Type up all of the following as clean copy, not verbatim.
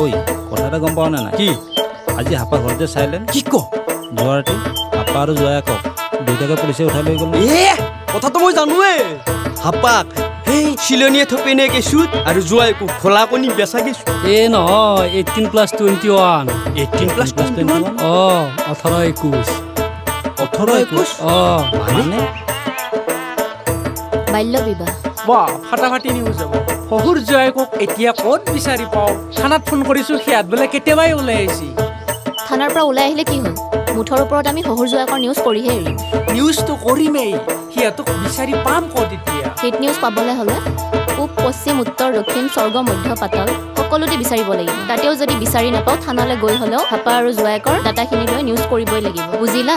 ঐ, কথা এটা গম পাৱ নে নাই? কি? আজি হাপাৰ ঘৰতে চাইলেন। কি ক? যোৱা ৰাতি হাপা আৰু জোৱায়েকক দুয়োটাকে পুলিচে উঠাই লৈ গ'ল। এ কথাটো মই জানোৱে। হাপাক সেই চিলনীয়ে থপেনে কেঁচুত আৰু জোৱাইকো খোলা কণী বেচা কেঁচু। এ নহয়, 18+21। 18+21? অঁ, 18 21। 18 21? অঁ। মানে বাল্য বিবাহ। বাহ, ফাটাফাটি নিউজ হ'ব। শহুৰ জোৱাইকক এতিয়া ক'ত বিচাৰি পাওঁ? থানাত ফোন কৰিছোঁ, সিহঁত বোলে কেতিয়াবাই ওলাই আহিছে। থানাৰ পৰা ওলাই আহিলে কি হ'ল? মুঠৰ ওপৰত আমি শহুৰ জোৱাইকৰ নিউজ কৰিহে এৰিম। নিউজটো কৰিমেই, সিহঁতক বিচাৰি পাম ক'ত এতিয়া? হিট নিউজ পাবলৈ হ'লে পূব, পশ্চিম, উত্তৰ, দক্ষিণ, স্বৰ্গ, মধ্য, পাতাল সকলোতে বিচাৰিব লাগিব। তাতেও যদি বিচাৰি নাপাওঁ, থানালৈ গৈ হ'লেও হাপা আৰু জোৱাইকৰ ডাটাখিনি লৈ নিউজ কৰিবই লাগিব। বুজিলা?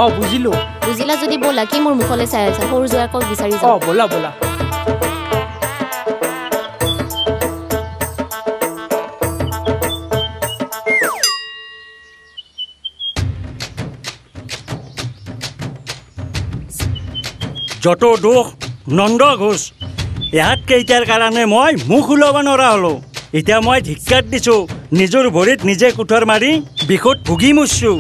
অঁ, বুজিলোঁ। বুজিলা যদি ব'লা, কি মোৰ মুখলৈ চাই আছা? সৰু জোৱাইকক বিচাৰি যাওঁ। অঁ, ব'লা ব'লা। যত দুখ নন্দ ঘোষ, ইহঁত কেইটাৰ কাৰণে মই মুখ ওলাব নোৱাৰা হ'লোঁ। এতিয়া মই ধিক্কাৰ দিছোঁ, নিজৰ ভৰিত নিজে কুঠাৰ মাৰি বিষত ভুগি মৰছোঁ।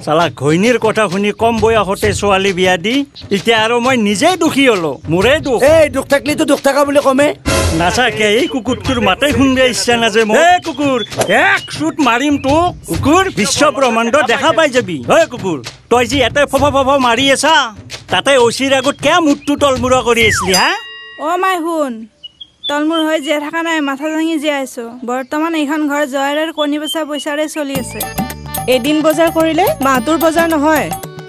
চালা ঘৈণীৰ কথা শুনি কম বয়সতে ছোৱালী বিয়া দি এতিয়া আৰু মই নিজেই দুখী হ'লোঁ। মোৰে দুখ। এই দুখ থাকিলেতো দুখ থকা বুলি কমে। নাচাকে এই কুকুৰটোৰ মাতেই শুনিব ইচ্ছা নাযায় মোৰ। এই কুকুৰ, এক চুট মাৰিম তোক। কুকুৰ, বিশ্ব ব্ৰহ্মাণ্ড দেখা পাই যাবি। ঐ কুকুৰ, তই যি ইয়াতে ফফ ফফ মাৰি আছা, তাতে অচিৰ আগত কিয় মূৰটো তলমূৰা কৰি আছিলি হা? অ' মাই শুন, তলমূৰ হৈ জীয়াই থকা নাই, মাথা ভাঙি জীয়াই আছো। বৰ্তমান এইখন ঘৰ জয়ৰৰ কণী বেচা পইচাৰে চলি আছে। এদিন বজাৰ কৰিলে মাহটোৰ বজাৰ নহয়।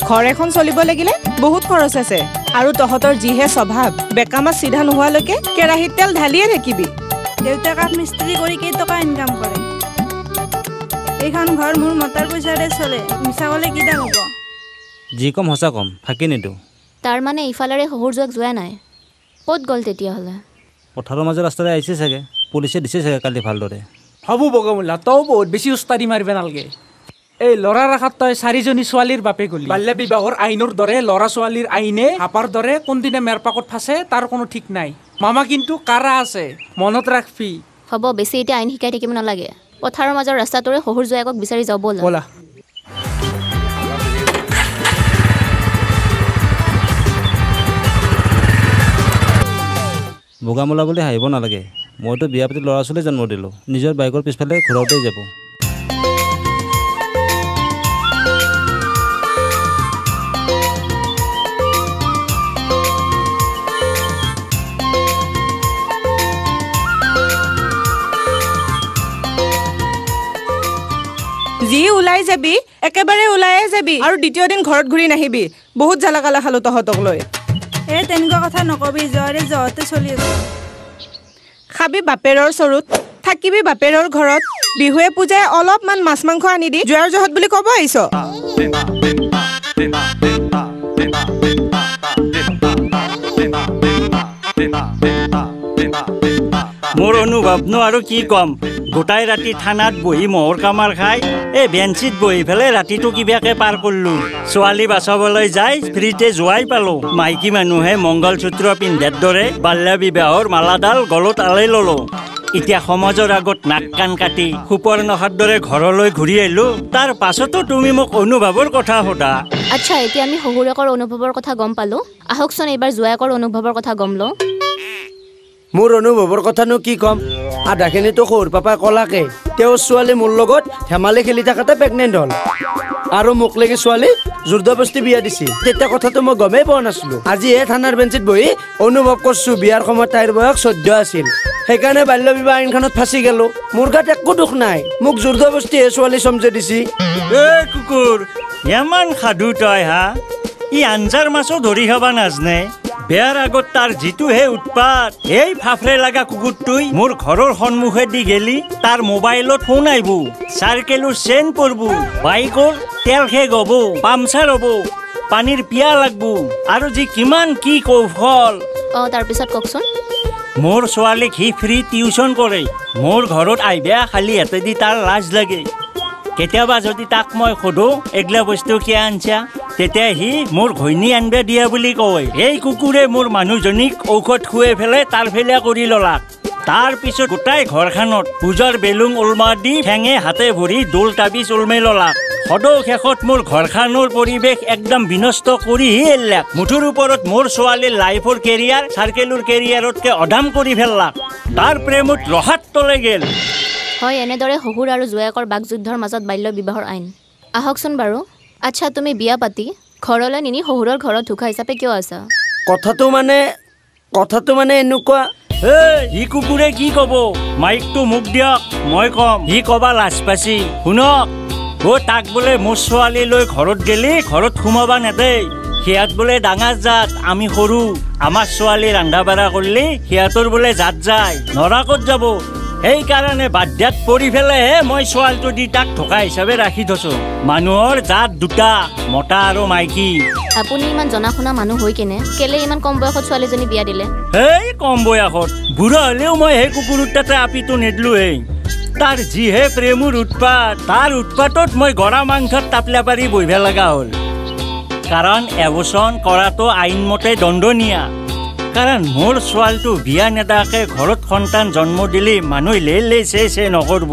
ঘৰ এখন চলিব লাগিলে বহুত খৰচ আছে। আৰু তহঁতৰ যিহে স্বভাৱ, বেকা মাছ চিধা নোহোৱালৈকে কেৰাহীত তেল ঢালিয়ে থাকিবি। দেউতা কাঠ মিস্ত্ৰী কৰি কেইটকা ইনকাম কৰে? এইখন ঘৰ মোৰ মতাৰ পইচাৰে চলে, মিছা ক'লে কিডাল হ'ব? যি কম সঁচা কম, ফাঁকি নিদিওঁ। তাৰ মানে ইফালেৰে শহুৰ জোৱাইক যোৱা নাই? ক'ত গ'ল তেতিয়াহ'লে? পথাৰৰ মাজৰ ৰাস্তাৰে আহিছে চাগে, পুলিচে দিছে চাগে কালি ভালদৰে। হ'ব বগমূলা, তই বহুত বেছি উস্তাদি মাৰিব নালাগে। এই ল'ৰাৰ আশাত তই চাৰিজনী ছোৱালীৰ বাপে গ'লি। বাল্য বিবাহৰ আইনৰ দৰে ল'ৰা ছোৱালীৰ আইনে হাপাৰ দৰে কোনদিনা মেৰপাকত ফাঁচে তাৰ কোনো ঠিক নাই। মামা কিন্তু কাৰা আছে, মনত ৰাখবি। হ'ব, বেছি এতিয়া আইন শিকাই থাকিব নালাগে। পথাৰৰ মাজৰ ৰাস্তাটোৰে শহুৰ জোৱাইকক বিচাৰি যাওঁ ব'লা। ব'লা। বগামূলা বুলি হাঁহিব নালাগে, মইতো বিয়া পাতি ল'ৰা ছোৱালী জন্ম দিলোঁ। নিজৰ বাইকৰ পিছফালে ঘূৰাওঁতেই যাব। যি ওলাই যাবি একেবাৰে ওলায়ে যাবি, আৰু দ্বিতীয় দিন ঘৰত ঘূৰি নাহিবি। বহুত জ্বালা কালা খালো তহঁতক লৈ। এই তেনেকুৱা কথা নকবি, জয়ৰে জহতে চলি আছে। খাবি বাপেৰৰ চৰুত, থাকিবি বাপেৰৰ ঘৰত। বিহুৱে পূজাই অলপমান মাছ মাংস আনি দি জোৱাৰ জহত বুলি ক'ব আহিছ। মোৰ অনুভৱনো আৰু কি ক'ম, গোটাই ৰাতি থানাত বহি মহৰ কামাৰ খাই এই বেঞ্চিত বহি পেলাই ৰাতিটো কিবাকে পাৰ কৰিলোঁ। ছোৱালী বাচাবলৈ যাই ফ্ৰীতে যোৱাই পালোঁ। মাইকী মানুহে মংগলসূত্ৰ পিন্ধাৰ দৰে বাল্য বিবাহৰ মালাডাল গলত আলাই ল'লোঁ। এতিয়া সমাজৰ আগত নাক কাণ কাটি সুপৰ্ণখাৰ দৰে ঘৰলৈ ঘূৰি আহিলোঁ। তাৰ পাছতো তুমি মোক অনুভৱৰ কথা সোধা। আচ্ছা, এতিয়া আমি শহুৰেকৰ অনুভৱৰ কথা গম পালোঁ। আহকচোন এইবাৰ জোৱাইকৰ অনুভৱৰ কথা গম লওঁ। মোৰ অনুভৱৰ কথানো কি ক'ম, আধাখিনিতো শহুৰ পাপাই কলাকে। তেওঁৰ ছোৱালী মোৰ লগত ধেমালি খেলি থাকোঁতে প্ৰেগনেণ্ট হ'ল আৰু মোক লাগি ছোৱালী জোৰদবস্তি বিয়া দিছিল। তেতিয়া কথাটো মই গমেই পোৱা নাছিলোঁ। আজিহে থানাৰ বেঞ্চিত বহি অনুভৱ কৰিছোঁ বিয়াৰ সময়ত তাইৰ বয়স 14 আছিল। সেইকাৰণে বাল্য বিবাহ আইনখনত ফাঁচি গ'লো। মোৰ গাত একো দুখ নাই, মোক জোৰদবস্তিহে ছোৱালী চমজি দিছি। এ কুকুৰ, ইমান সাধু তই হা? ই আঞ্জাৰ মাছো ধৰি খাবা নাজনে। বেয়াৰ আগত তাৰ যিটোহে উৎপাত। এই ফাফৰে লগা কুকুৰটোই মোৰ ঘৰৰ সন্মুখেদি গেলি তাৰ মোবাইলত ফোন আহিব, চাৰ্কেলৰ চেইন পৰব, বাইকৰ তেল শেষ হ'ব, পামচাৰ হ'ব, পানীৰ পিয়া লাগব, আৰু যি কিমান কি কৌশল। অঁ, তাৰপিছত কওকচোন। মোৰ ছোৱালীক সি ফ্ৰী টিউচন কৰে। মোৰ ঘৰত আহিবা খালি হাতেদি তাৰ লাজ লাগে। কেতিয়াবা যদি তাক মই সোধো এইগিলা বস্তু কিয় আনছা, তেতিয়া সি মোৰ ঘৈণী আনবা দিয়া বুলি কয়। এই কুকুৰে মোৰ মানুহজনীক ঔষধ খুৱাই পেলাই তাৰ ফেলা কৰি ললাক। তাৰপিছত গোটেই ঘৰখনত পূজাৰ বেলুন ওলমা দি ঠেঙে হাতে ভৰি দোল তাবিজ ওলমাই ললাক। সদৌ শেষত মোৰ ঘৰখনৰ পৰিৱেশ একদম বিনষ্ট কৰিহি এৰলাক। মুঠৰ ওপৰত মোৰ ছোৱালীৰ লাইফৰ কেৰিয়াৰ চাৰ্কেলৰ কেৰিয়াৰতকৈ অদাম কৰি ফেললাক। তাৰ প্ৰেমত ৰহাত তলে গেল। হয়, এনেদৰে শহুৰ আৰু জোৱায়েকৰ বাকযুদ্ধৰ মাজত বাল্য বিবাহৰ আইন। আহকচোন বাৰু। আচ্ছা, তুমি বিয়া পাতি ঘৰলৈ নিনি শহুৰৰ ঘৰত ধোকা হিচাপে কিয় আছা? কথাটো মানে এনেকুৱা। সি কুকুৰে কি ক'ব? মাইকটো মোক দিয়ক, মই ক'ম। সি ক'বা লাজ পাইছি। শুনক, অ' তাক বোলে মোৰ ছোৱালী লৈ ঘৰত গেলি ঘৰত সোমাবা নেদেই। সিহঁত বোলে ডাঙৰ জাত, আমি সৰু। আমাৰ ছোৱালী ৰন্ধা বঢ়া কৰিলে সিহঁতৰ বোলে জাত যায়, নৰাকত যাব। সেইকাৰণে বাধ্যাত পৰি পেলাইহে মই ছোৱালীটো দি তাক ধোকা হিচাপে ৰাখি থৈছোঁ। মানুহৰ জাত দুটা, মতা আৰু মাইকী। আপুনি ইমান জনা শুনা মানুহ হৈ কেনে কেলে ইমান কম বয়সত ছোৱালীজনী বিয়া দিলে? সেই কম বয়সত বুঢ়া হ'লেও মই সেই কুকুৰৰ তাতে আপিটো নিদিলোঁহেই। তাৰ যিহে প্ৰেমৰ উৎপাত, তাৰ উৎপাতত মই গৰা মাংসত তাপলা পাৰি বহিব লগা হ'ল। কাৰণ এবচন কৰাটো আইনমতে দণ্ডনীয়া। কাৰণ মোৰ ছোৱালীটো বিয়া নেদাকে ঘৰত সন্তান জন্ম দিলে মানুহে লে লে চে চে নকৰব।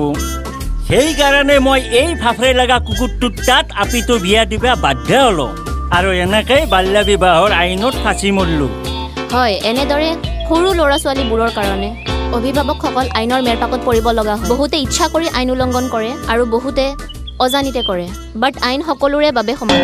সেইকাৰণে মই এই ফাফৰে লগা কুকুৰটোৰ তাত আপিটো বিয়া দিবা বাধ্য হ'লো আৰু এনেকেই বাল্য বিবাহৰ আইনত ফাঁচি মৰিলোঁ। হয়, এনেদৰে সৰু ল'ৰা ছোৱালীবোৰৰ কাৰণে অভিভাৱকসকল আইনৰ মেৰপাকত পৰিব লগা হয়। বহুতে ইচ্ছা কৰি আইন উলংঘন কৰে আৰু বহুতে অজানিতে কৰে। বাট আইন সকলোৰে বাবে সমান।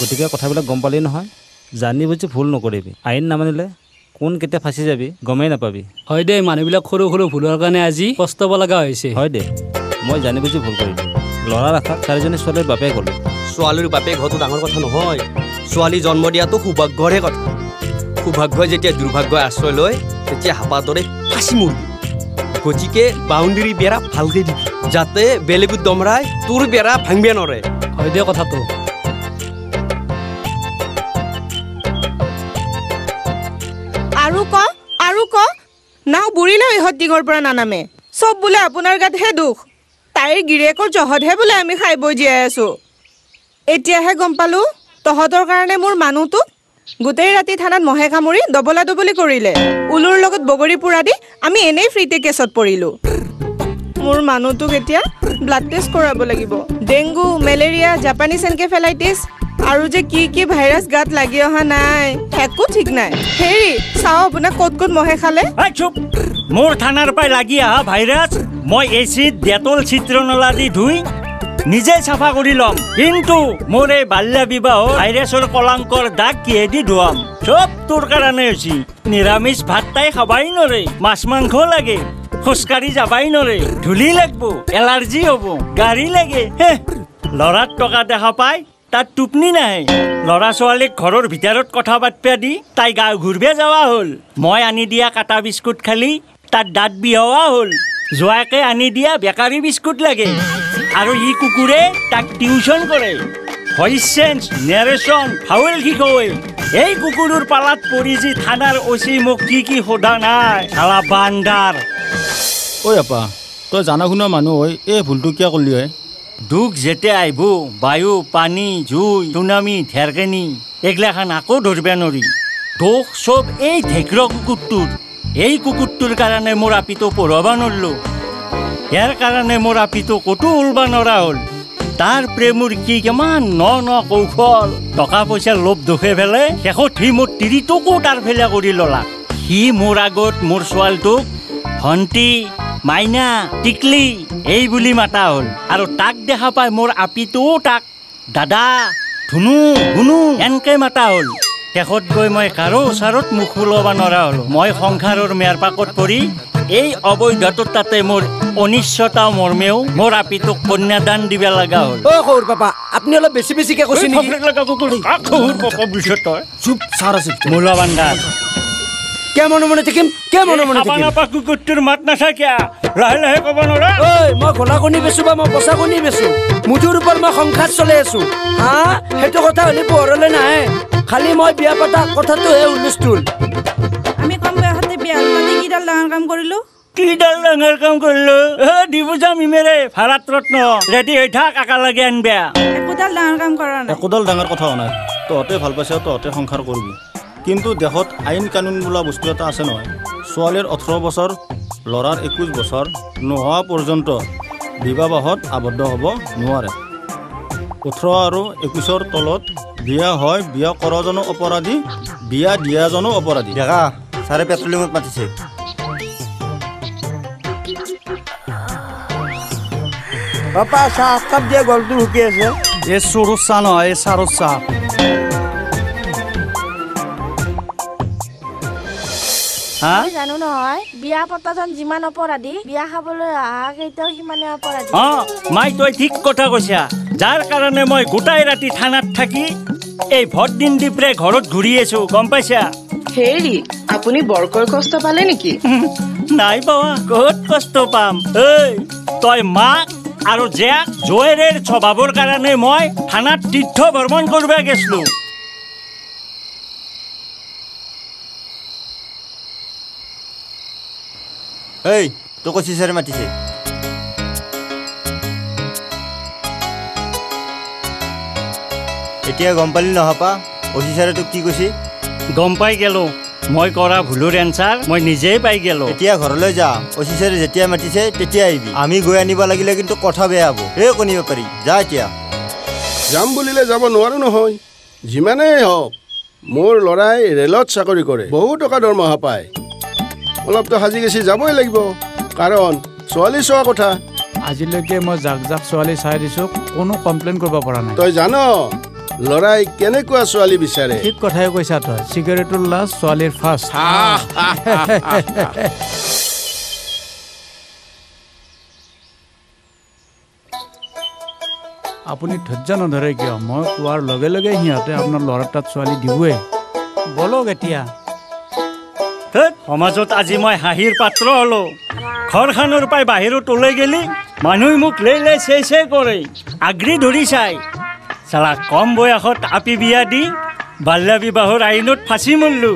গতিকে কথাবিলাক গম পালি নহয়? জানি বুজি ভুল নকৰিবি। আইন নামানিলে কোন কেতিয়া ফাঁচি যাবি গমেই নাপাবি। হয় দেই, মানুহবিলাক সৰু সৰু ভুলৰ কাৰণে আজি কষ্ট পাব লগা হৈছে। হয় দেই, মই জানি বুজি ভুল কৰিলোঁ। ল'ৰাৰ আশাত চাৰিজনী ছোৱালীৰ বাপেক হ'লোঁ। ছোৱালীৰ বাপেক হোৱাটো ডাঙৰ কথা নহয়, ছোৱালী জন্ম দিয়াটো সৌভাগ্যৰহে কথা। সৌভাগ্যই যেতিয়া দুৰ্ভাগ্যই আশ্ৰয় লয় তেতিয়া হাপাৰ দৰে ফাঁচি মৰিবি। গতিকে বাউণ্ডেৰী বেৰা ভালকৈ দিবি, যাতে বেলেগত দমৰাই তোৰ বেৰা ভাঙিব নোৱাৰে। হয় দে কথাটো। আৰু ক, আৰু ক, নাও বুৰিলেও ইহঁত ডিঙৰ পৰা নানামে। চব বোলে আপোনাৰ গাতহে দোষ, তাইৰ গিৰিয়েকৰ জহতহে বোলে আমি খাই বৈ জীয়াই আছো। এতিয়াহে গম পালো তহঁতৰ কাৰণে মোৰ মানুহটোক গোটেই ৰাতি থানাত মহে কামুৰি দবলা দবলি কৰিলে। উলুৰ লগত বগৰী পোৰা দি আমি এনেই ফ্ৰীতে কেছত পৰিলোঁ। মোৰ মানুহটোক এতিয়া ব্লাড টেষ্ট কৰাব লাগিব। ডেংগু, মেলেৰিয়া, জাপানীজ এনকেফেলাইটিছ আৰু যে কি কি ভাইৰাছ গাত লাগি অহা নাই একো ঠিক নাই। হেৰি চাওঁ আপোনাক ক'ত ক'ত মহে খালে। মোৰ থানাৰ পৰাই লাগি অহা ভাইৰাছ মই এচিড ডেটল চিত্ৰনলা দি ধুই নিজে চাফা কৰি ল'ম, কিন্তু মোৰ এই বাল্য বিবাহ ভাইৰাছৰ কলংকৰ দাগ কিহেদি ধুৱাম? চব তোৰ কাৰণে হৈছে। নিৰামিষ ভাত তাই খাবাই নৰে, মাছ মাংস লাগে, খোজকাঢ়ি যাবাই নৰে, ধূলি লাগব, এলাৰ্জি হ'ব, গাড়ী লাগে। ল'ৰাৰ টকা দেখা পায় তাত টোপনি নাহে। ল'ৰা ছোৱালীক ঘৰৰ ভিতৰত কথা পাতবা দি তাই গা ঘূৰিব যোৱা হ'ল। মই আনি দিয়া কাটা বিস্কুট খালি তাত দাঁত বিহোৱা হ'ল। জোৱাকে আনি দিয়া বেকাৰী বিস্কুট লাগে আৰু ই কুকুৰে তাক টিউচন কৰে। ভইচ চেঞ্জ, নেৰেশ্যন, ফাউল শিকোৱে। এই কুকুৰৰ পালাত পৰি যি থানাৰ অচি মোক কি কি সোধা নাই, শালা বান্দাৰ। ঐ আপা, তই জানা শুনা মানুহ হৈ এই ভুলটো কিয় কৰিলি হয়? দুখ যেতিয়া আহিব, বায়ু, পানী, জুই, চুনামি, ঢেৰকেনি এইগিলাখান আকৌ ধৰিব নোৱাৰি। দোষ চব এই ঢেকৰ কুকুৰটোৰ। এই কুকুৰটোৰ কাৰণে মোৰ আপিটো পঢ়াব নোৱাৰিলোঁ, ইয়াৰ কাৰণে মোৰ আপিটো ক'তো ওলব নোৱাৰা হ'ল। তাৰ প্ৰেমৰ কি কিমান ন ন কৌশল, টকা পইচা লোভ দোষে পেলাই শেষত সি মোৰ তিৰিটোকো তাৰ ফেলা কৰি ল'লাক। সি মোৰ আগত মোৰ ছোৱালীটোক ভণ্টি, মাইনা, টিকলি এই বুলি মাতা হ'ল আৰু তাক দেখা পাই মোৰ আপিটোও তাক দাদা, ধুনু, গুণু এনেকৈ মাতা হ'ল। শেষত গৈ মই কাৰো ওচৰত মুখ ওলাব নোৱাৰা হ'লোঁ। মই সংসাৰৰ মেৰপাকত পৰি এই অবৈধটোৰ তাতে মোৰ অনিচ্ছতা মৰ্মেও মোৰ আপিটোক কন্যাদান দিব লগা হ'ল। অ সৰু পাপা, আপুনি অলপ বেছি বেছিকে কৈছে নেকি? চুপ, মূলাবান্ধাৰ। কিয় মনে মনে থাকিম, কিয় মনে মনে থাকিম? কুকুৰটোৰ মাত নাথাকিয়া, লাহে লাহে ক'ব নোৱাৰা। ঐ, মই ঘোলা কণী বেচো বা মই পচা কণী বেচো, মুঠৰ ওপৰত মই সংসাৰ চলাই আছো। হা, সেইটো কথা হ'লে পোহৰলৈ নাহে। খালি মই বিয়া পতা কথাটোহে হুলস্থুল। আমি কম বয়সতে বিয়া পাতি কিডাল ডাঙৰ কাম কৰিলো? কিডাল ডাঙৰ কাম কৰিলো? দিব যাম ইমেৰে ভাৰত ৰত্ন, ৰেডি হৈ থাক, একেলগে আনবা। একোডাল ডাঙৰ কাম কৰা নাই। একোডাল ডাঙৰ কথা হোৱা নাই। তহঁতে ভাল পাইছ, তহঁতে সংসাৰ কৰিবি, কিন্তু দেশত আইন কানুন বোলা বস্তু এটা আছে নহয়। ছোৱালীৰ 18 বছৰ, ল'ৰাৰ 21 বছৰ নোহোৱা পৰ্যন্ত বিবাহত আবদ্ধ হ'ব নোৱাৰে। 18 আৰু 21ৰ তলত বিয়া হয়, বিয়া কৰাজনো অপৰাধী, বিয়া দিয়াজনো অপৰাধী। ডেকা, ছাৰে পেট্ৰলিঙত মাতিছে। পাপা, চাহ কাপ দিয়া, গলটো শুকি আছে। এই চোৰৰ চাহ নহয়, এই চাৰৰ চাহ। জানো নহয়, বিয়া পতাজন যিমান অপৰাধী, বিয়া খাবলৈ অহা কেইটাও সিমানে অপৰাধী। অ মাই, তই ঠিক কথা কৈছা। যাৰ কাৰণে মই গোটাই ৰাতি থানাত থাকি এই ভোট দিন দিপৰে ঘৰত ঘূৰি আছো, গম পাইছা? হেৰি, আপুনি বৰকৈ কষ্ট পালে নেকি? নাই পাৱা, ক'ত কষ্ট পাম। ঐ, তই মাক আৰু জীয়াক জোৱেৰেৰ স্বভাৱৰ কাৰণে মই থানাত তীৰ্থ ভ্ৰমণ কৰিব গেছলো। এই, তোক অচি ছাৰে মাতিছে। এতিয়া গম পালি নহপা অচি ছাৰে তোক কি কৈছে? গম পাই গেলো, মই কৰা ভুলৰ এনচাৰ মই নিজেই পাই গেলো। এতিয়া ঘৰলৈ যা, অচি ছাৰে যেতিয়া মাতিছে তেতিয়া আহিবি। আমি গৈ আনিব লাগিলে কিন্তু কথা বেয়া হ'ব। এই কণী বেপাৰী, যা এতিয়া। যাম বুলিলে যাব নোৱাৰো নহয়। যিমানেই হওক, মোৰ ল'ৰাই ৰেলত চাকৰি কৰে, বহু টকা দৰমহা পায়। অলপতো সাজি গেছি যাবই লাগিব, কাৰণ ছোৱালী চোৱা কথা। আজিলৈকে মই জাক জাক ছোৱালী চাই দিছোঁ, কোনো কমপ্লেইন কৰিব পৰা নাই। তই জান ল'ৰাই কেনেকুৱা ছোৱালী বিচাৰে। ঠিক কথাই কৈছা তই, চিগাৰেটৰ লাষ্ট, ছোৱালীৰ ফাৰ্ষ্ট। আপুনি ধৈৰ্য নধৰে কিয়? মই কোৱাৰ লগে লগে সিহঁতে আপোনাৰ ল'ৰাৰ তাত ছোৱালী দিবই। বলক এতিয়া। সমাজত আজি মই হাঁহিৰ পাত্ৰ হলো। ঘৰখনৰ পৰাই বাহিৰত ওলাই গেলি মানুহে মোক লে লে চে চে কৰে, আগ্ৰি ধৰি চাই। চালা, কম বয়সত আপি বিয়া দি বাল্য বিবাহৰ আইনত ফাঁচি মৰলো।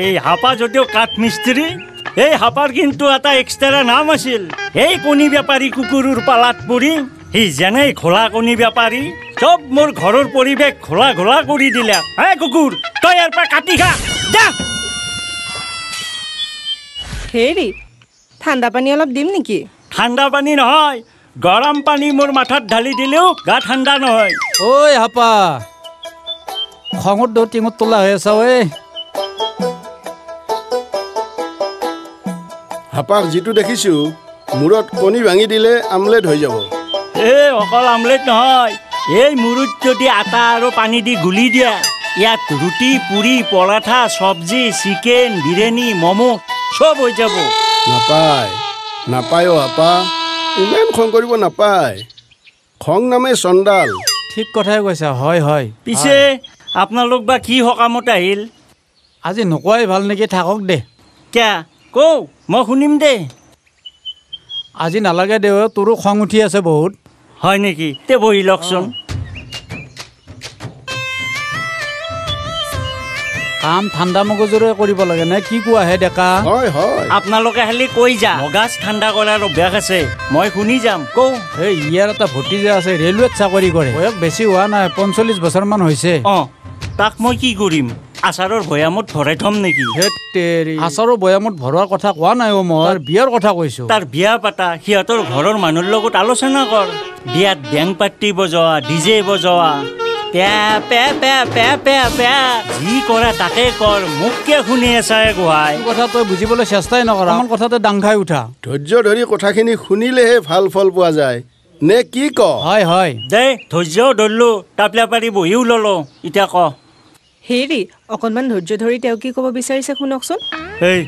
এই হাপা যদিও কাঠ মিস্ত্ৰী, এই হাপাৰ কিন্তু এটা এক্সট্ৰা নাম আছিল। এই কণী বেপাৰী কুকুৰৰ পালাত পৰি সি যেনে ঘোলা কণী বেপাৰী, চব মোৰ ঘৰৰ পৰিৱেশ ঘোলা ঘোলা কৰি দিলে। হে কুকুৰ, তই ইয়াৰ পৰা কাটি খা যা। হেৰি, ঠাণ্ডা পানী অলপ দিম নেকি? ঠাণ্ডা পানী নহয়, গৰম পানী মোৰ মাথাত ঢালি দিলেও গা ঠাণ্ডা নহয়। ঐ হাপা, খঙত দৌ টিঙত তোলা হৈ আছা। ঐ হাপাক যিটো দেখিছো, মূৰত কণী ভাঙি দিলে আমলেট হৈ যাব। এই অকল আমলেট নহয়, এই মূৰত যদি আটা আৰু পানী দি গুলি দিয়া, ইয়াত ৰুটি, পুৰি, পৰাঠা, চব্জি, চিকেন, বিৰিয়ানী, ম'ম' চব হৈ যাব। নাপায় নাপায় অ আপা, ইমান খং কৰিব নাপায়। খং নামে চণ্ডাল। ঠিক কথাই কৈছা, হয় হয়। পিছে আপোনালোক বা কি সকামত আহিল? আজি নোকোৱাই ভাল নেকি, থাকক দে। কিয়া কওঁ, মই শুনিম দে। আজি নালাগে দে, তোৰো খং উঠি আছে বহুত। হয় নেকি? তে বহি লওকচোন। কাম ঠাণ্ডা মগজুৰে কৰিব লাগে নে কি কোৱা হে ডেকা? হয় হয়। আপোনালোকে খালি কৈ যা, মগজ ঠাণ্ডা কৰাৰ অভ্যাস আছে, মই শুনি যাম। কওঁ। এই ইয়াৰ এটা ভতিজা আছে, ৰেলৱেত চাকৰি কৰে, বয়স বেছি হোৱা নাই, 45 বছৰমান হৈছে। অঁ, তাক মই কি কৰিম? আচাৰৰ ভৈয়ামত ভৰাই থম নেকি? আচাৰৰ ভৈয়ামত ভৰোৱাৰ কথা কোৱা নাই অ', মই তাৰ বিয়াৰ কথা কৈছো। তাৰ বিয়া পাতা সিহঁতৰ ঘৰৰ মানুহৰ লগত আলোচনা কৰ। বিয়াত বেং পাৰ্টি বজোৱা, ডিজে বজোৱা, pay pay pay pay pay pay যি কৰা তাকে কৰ, মোক কিয় শুনি আছা গোহাঁই? কথা তই বুজিবলৈ চেষ্টাই নকৰা, আমাৰ কথাতে ডাং খাই উঠা। ধৈৰ্য ধৰি কথাখিনি শুনিলেহে ভাল ফল পোৱা যায় নে কি ক? হয় হয়। দে ধৈৰ্যও ধৰিলো, তাপলা পাৰি বহিও ললো, এতিয়া ক। হেৰি, অকণমান ধৈৰ্য ধৰি তেওঁ কি ক'ব বিচাৰিছে শুনকচোন। এই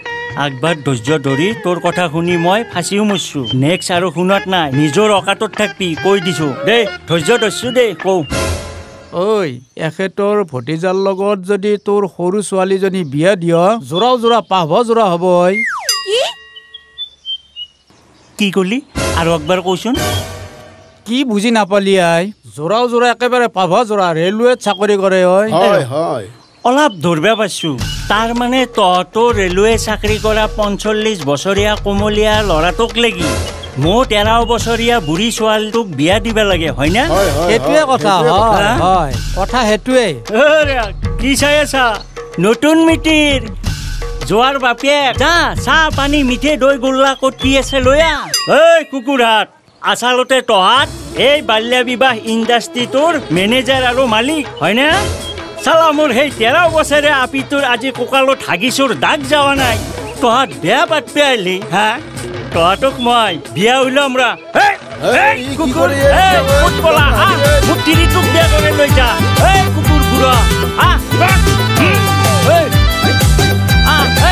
আগবাৰ ধৈৰ্য ধৰি তোৰ কথা শুনি মই ফাঁচিও মৰছো, নেক্সট আৰু শুনাত নাই, নিজৰ অকাতত থাকবি, কৈ দিছো দেই। ধৈৰ্য ধৰছো দেই, কওঁ। ঐ, এখেতৰ ভতিজাৰ লগত যদি তোৰ সৰু ছোৱালীজনী বিয়া দিয়, জোৰাও জোৰা পাভ জোৰা হ'ব। ঐ, কি কলি আৰু একবাৰ কচোন? কি বুজি নাপালি আই? জোৰাও জোৰা একেবাৰে পাভ জোৰা, ৰেলৱেত চাকৰি কৰে। ঐ, হয় হয়, অলপ ধৰিব পাৰছো। তাৰ মানে তহঁতৰ ৰেলৱে চাকৰি কৰা 45 বছৰীয়া কোমলীয়া ল'ৰাটোক লাগি মোৰ 13 বছৰীয়া বুঢ়ী ছোৱালীটোক বিয়া দিব লাগে, হয়নে? সেইটোৱে কথা। হয়, কথা সেইটোৱে। কি চাই আছা? নতুন মিতিৰ যোৱাৰ বাপেক, যা চাহ পানী মিঠে দৈ গোল্লা ক'ত কি আছে লৈ আহ। ঐ কুকুৰহাট, আচলতে তহাত এই বাল্য বিবাহ ইণ্ডাষ্ট্ৰিটোৰ মেনেজাৰ আৰু মালিক, হয়নে? চালা মোৰ সেই 13 বছৰে আপিটোৰ আজি কঁকালত হাগিছোৰ দাগ যোৱা নাই, তহাত বেয়া পাতবে আহিলি। হা, তহাতক মই বিয়া ওলাম ৰা। কুকুৰ মোক তিৰিটোক বিয়া কৰি লৈ যা। এই কুকুৰ বুঢ়া,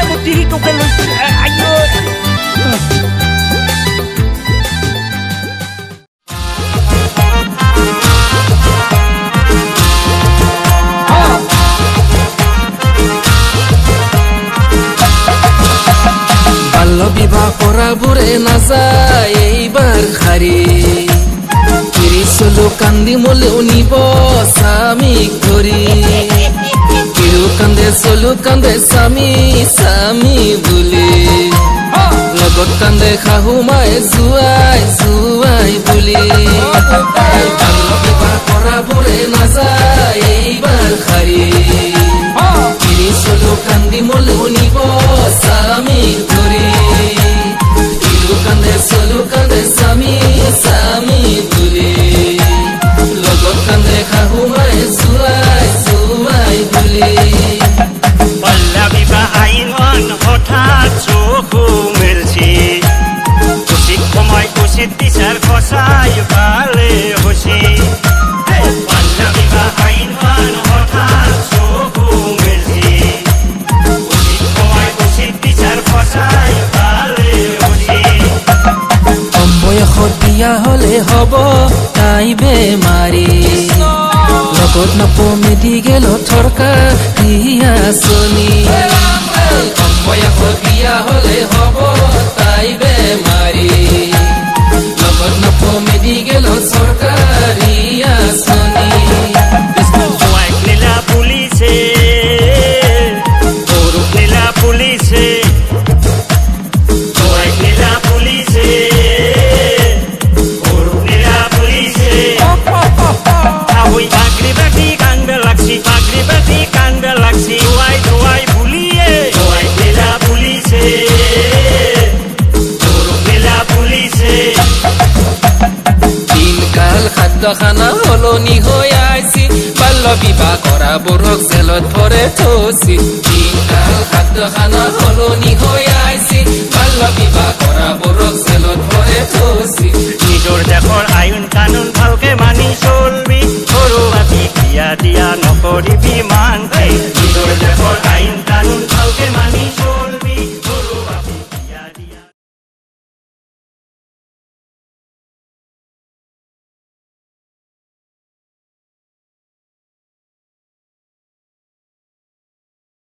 মোক তিৰিটোকে লৈ। বাল্য বিবাহ কৰাবোৰে নাযায় এইবাৰ শাৰী, কিৰি চলো কান্দি মলেও নিব স্বামীক ধৰি, কিৰু কান্দে চলো কান্দে স্বামী স্বামী বুলি, লগত কান্দে শাহু মায়ে জোৱাই জোৱাই বুলি। বাল্য বিবাহ কৰাবোৰে নাযায় এইবাৰ শাৰী, কিৰি চলো কান্দি মলেও নিব স্বামীক ধৰি, কিৰু কান্দে চলো কান্দে স্বামী স্বামী বুলি, লগত কান্দে শাহু মায়ে জোৱাই জোৱাই বুলি। বাল্য বিবাহ আইন হঠাৎ চকু মেলছি, উচিত সময় উচিত বিচাৰ সঁচাই ভালে হৈছে। বাল্য বিবাহ আইন হঠাৎ চকু মেলছি, উচিত সময় উচিত বিচাৰ সঁচাই ভালে হৈছে। কম বয়সত বিয়া হলে হ'ব তাই বেমাৰী, লগত নপ মেডিকেলত চৰকাৰী আঁচনি। কম বয়সত বিয়া হলে হ'ব তাই বেমাৰী, লগত নপ মেডিকেলত চৰকাৰী আঁচনি। জোৱাইক নিলা পুলিচে, গৰুক নিলা পুলিচে, জোৱাইক নিলা পুলিচে, গৰুক নিলা পুলিচে। আহৈ বাগৰি বাগৰি কান্দে লাগছি, বাগৰি বাগৰি কান্দে লাগছি, জোৱাই জোৱাই বুলিয়ে। জোৱাইক নিলা পুলিচে, গৰুক নিলা পুলিচে। দিনকাল খাদ্য খানা সলনি হৈ আইছি, বাল্য বিবাহ কৰাবোৰক জেলত ভৰে থৈছি। দিনকাল খাদ্য খানা সলনি হৈ আইছি, বাল্য বিবাহ কৰাবোৰক জেলত ভৰে থৈছি। নিজৰ দেশৰ আইন কানুন